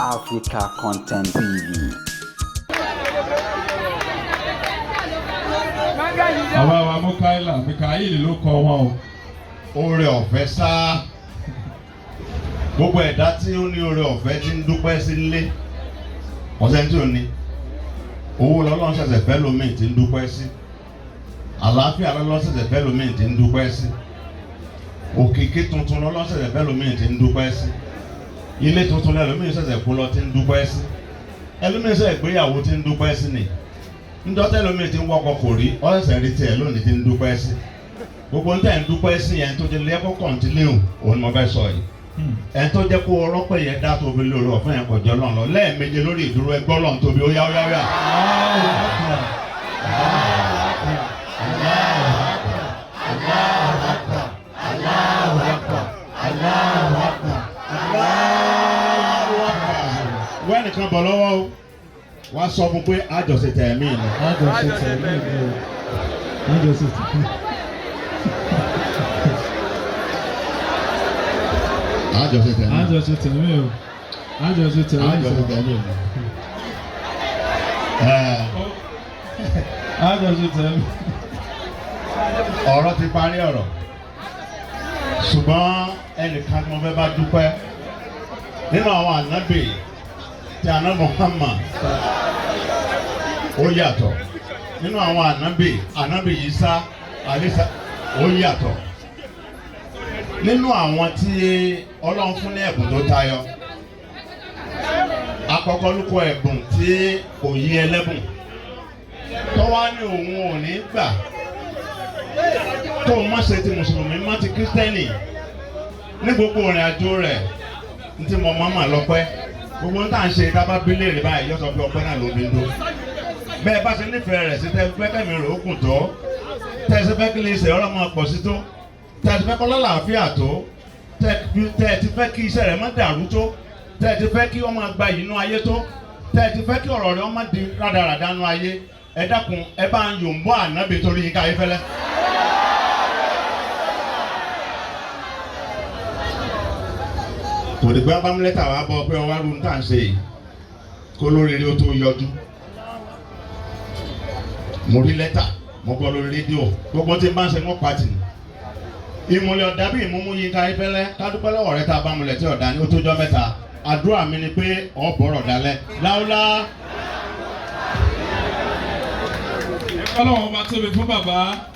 Africa Content TV. Bàbá wa Mukaila Mikael ló kọ wọn o. Oore ọ̀fẹ́ sá, gbogbo ẹ̀dá tí ó ní oore ọ̀fẹ́ tí ń dúpẹ́ sí nílé ọ̀sẹ̀ tí ò ní owó lọ́lọ́run ṣẹ̀ṣẹ̀ fẹ́ lómi tí ń dúpẹ́ sí, àlàáfíà lọ́lọ́run ṣẹ̀ṣẹ̀ fẹ́ lómi tí ń dúpẹ́ sí, òkìkí tuntun lọ́lọ́run ṣẹ̀ṣẹ̀ fẹ́ lómi tí ń dúpẹ́ sí, ilé tuntun lẹ́lómi ṣẹ̀ṣẹ̀ kó lọ tí ń dúpẹ́ sí, ẹlòmíì ṣẹ̀ṣẹ̀ gbéyàwó tí ń dúpẹ́ sí ni, ńdọ́tẹ́ lómi tí ń wọkọ̀ kò rí ọ̀ṣẹ̀ṣẹ̀ rí tiẹ̀ lónìí tí ń dúpẹ́ sí. Gbogbo ń tẹ̀ ń dúpẹ́ sí yẹn tó jẹ́ lẹ́kọ̀ọ́ kọ̀ǹtínú òun ni mo fẹ́ sọ yìí. Ẹni tó jẹ́ kó ọlọ́pẹ́ yẹn dá tó fi lórí ọ̀fẹ́ yẹn kọjọ́ lọ́n lọ lẹ́ẹ̀méje lórí ìdúró ẹgbọ́ lọ́n tóbi ó yá ó yá ó yá. Wẹ́nìkan bọ̀ lọ́wọ́ o, wá sọ fún pé àjọṣe tẹ̀mí ni. Àjọṣe tẹ̀mí ni o. Àjọṣe tẹ̀mí. Àjọṣe tẹ̀mí. Àjọṣe tẹ̀mí o. Àjọṣe tẹ̀mí. Àjọṣe tẹ̀mí ni. Àjọṣe tẹ̀mí. Ọ̀rọ̀ ti parí ọ̀rọ̀, ṣùgbọ́n ẹnìkan tí mo fẹ́ bá dúpẹ́ nínú àwọn ànábì tí àná Muhammad ó yàtọ̀ nínú àwọn ànábì, ànábì Isa alisa ó yàtọ̀ nínú àwọn tí Ọlọ́run fún ní ẹ̀bùn tó tayọ. Àkọ́kọ́ ló kọ ẹ̀bùn tí kò yí ẹlẹ́bùn tó wá ní òun ò ní gbà tó má ṣe ti mùsùlùmí má ti kírísítẹ́nì ní gbogbo ìrìn àjò rẹ̀. Ní tí mo máa mà lọ́pẹ́ gbogbo ní tà ń ṣe tábà bílẹ̀ rẹ̀ báyìí yóò sọ pé ọpẹ́ náà ló fi ń dó. Bẹ́ẹ̀ bá ṣe nífẹ̀ẹ́ rẹ̀ sí tẹ́ fẹ́ kẹ́mi rẹ̀ ó kùn tó, tẹ́ ṣe fẹ́ kí lè ṣe ọ̀rọ̀ máa pọ̀ sí tó, tẹ́ ṣe fẹ́ kọ́ lálàáfíà tó, tẹ́ ti fẹ́ kí iṣẹ́ rẹ̀ má dàrú tó, tẹ́ ti fẹ́ kí ó máa gba ìnú ayé tó, tẹ́ ti fẹ́ kí ọ̀rọ̀ rẹ̀ ó má di rádaràdá nú ayé, ẹ dákun, ẹ bá ń yòǹbó ànábì torí Yínká Ayéfẹ́lẹ́. Kò dìgbà bá mú lẹ́tà wá bọ́ pé ọwá rú ní tà ń ṣe yìí kó lóríire ó tó yọjú. Mo rí lẹ́tà, mo gbọ́ lórí rédíò, gbogbo tí n bá ń ṣe wọ́n pàtì ní. Ìmùlẹ̀ ọ̀dà bí ìmúmú Yínká Ayéfẹ́lẹ́, kádúpẹ́ lọ́wọ́ rẹ tá a bá mulẹ̀ tí ọ̀dà ní ó tó jọ́ mẹ́ta. Àdúrà mi ni pé ọ̀ bọ̀rọ̀ dalẹ̀ láúlá. Ọlọ́run ọba tóbi fún bàbá.